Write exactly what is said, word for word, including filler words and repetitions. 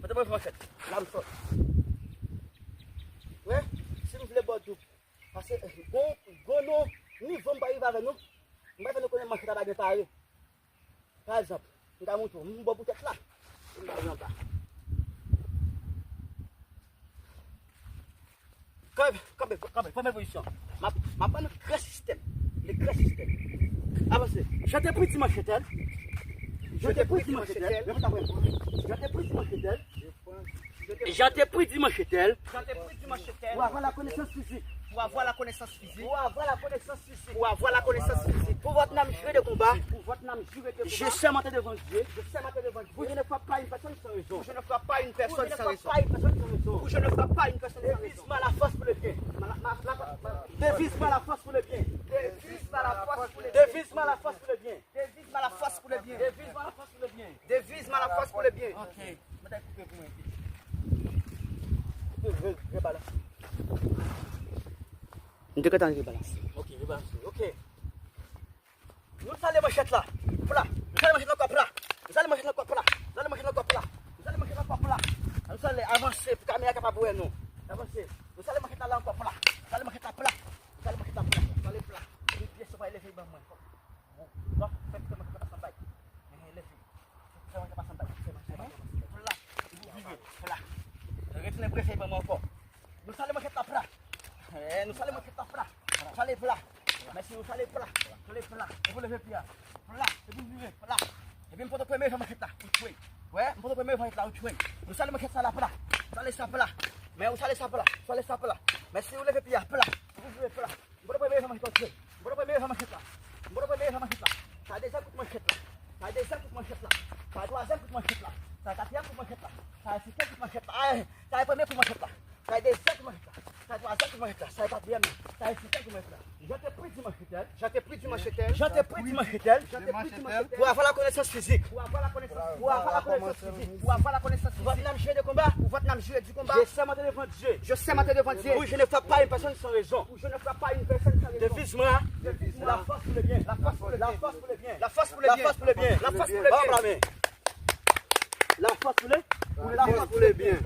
Mete mwen manchèt. La m sot. Wè, si m vle bò doub. Paske, gon, gon non, nivo m pa rive avè nou. M pa fè nou konnen manchèt la pa gen pare. Pa egzanp, m ka montre w, m bò pou tèt la. M ba li anba. Kanpe, kanpe, kanpe, premye pozisyon. M ap, m ap ban nou gran sistèm. Le gran sistèm. Avanse. Je te pris dimanche tel. Je te pris dimanche tel. Repete apre m. Je te pris dimanche tel. Je te pris dimanche tel. Je te pris dimanche tel. Pour avoir la connaissance physique. Pour avoir la connaissance physique. Pour avoir la connaissance physique. Pour avoir la connaissance physique. Pour votre âme, jurez de combat. Pour votre âme, jurez de combat. Je sermente devant Dieu. Je sermente devant Dieu. Pour je ne frappe pas une personne sans raison. Pour je ne frappe pas une personne sans raison. Pour je ne frappe pas une personne sans raison. Pour je ne frappe pas une personne sans raison. Devise-moi la force pour le bien. Ma, ma, ma, ma. Devise-moi la force pour le bien. Devise-moi la force pour le bien. Devise-moi la force pour le bien. Devise-moi la force pour le bien. Devise-moi la force pour le bien. Devise-moi la force pour le bien. Ok. Mwen ta koupe pou mwen. Koupe, re-, rebalanse. M te gentan rebalanse. Ok, rebalanse. Ok. Nou sale manchèt la. Pla. Nou sale manchèt la ankò pla. Nou sale manchèt la ankò pla. Nou sale manchèt la ankò pla. Nou sale manchèt la ankò pla. Nou sale avanse pou kamera kapab wè nou. Avanse. Nou sale manchèt la, la ankò pla. Nou sale manchèt la pla. Nou sale manchèt la pla. Nou sale pla. Epi pye sou pa eleve ban mwen. Bon, fè kite manchèt la pa sanbay. Men leve. Fè manchèt la pa sanbay. Fè manchèt la pa sanbay. Pla. Epi vire. Pla. Retounen prese ban mwen ankò. Nou sale manchèt la pla. Eh, nou sale manchèt la pla. Sale pla. Mèsi, nou sale pla. Sale pla. Epi w leve pye a. Pla. Epi w vire. Pla. Epi m pote premye jan manchèt la. Ou tchwe. Wè, m pote premye jan manchèt la. Ou tchwe. Nou sale manchèt sa la pla. Sale sa pla. Men ou sale sa pla. Sale sa pla. Mèsi, ou leve pye a. Pla. Epi w vire. Pla. M pote premye jan manchèt la. M pote premye jan manchèt la. M pote premye jan manchèt la. Sa dezyèm kout manchèt la. Sa dezyèm kout manchèt la. Sa twazyèm kout manchèt la. Sa katriyèm kout manchèt la. Sa senkyèm kout manchèt la. Ay, sa premye kout manchèt la. Sa dezyèm kout manchèt la. Sa twazyèm kout manchèt la. Sa katriyèm la. Sa senkyèm kout manchèt la. Je te prie dimanche tel. Je te prie dimanche tel. Je te prie dimanche tel. Je te prie dimanche tel. Pour avoir la connaissance physique. Pour avoir la connaissance physique. Pour avoir la connaissance physique. Pour avoir la connaissance physique. Pour votre âme, jurez de combat. Pour votre âme, jurez du combat. Je sermente devant Dieu. Je sermente devant Dieu. Pour je ne frappe pas une personne sans raison. Pour je ne frappe pas une personne sans raison. Devise-moi. Devise-moi. La force pour le bien. La force pour le bien. La force pour le bien. La force pour le bien. La force pour le bien. La force pour le bien. La force pour le bien. La force pour le bien.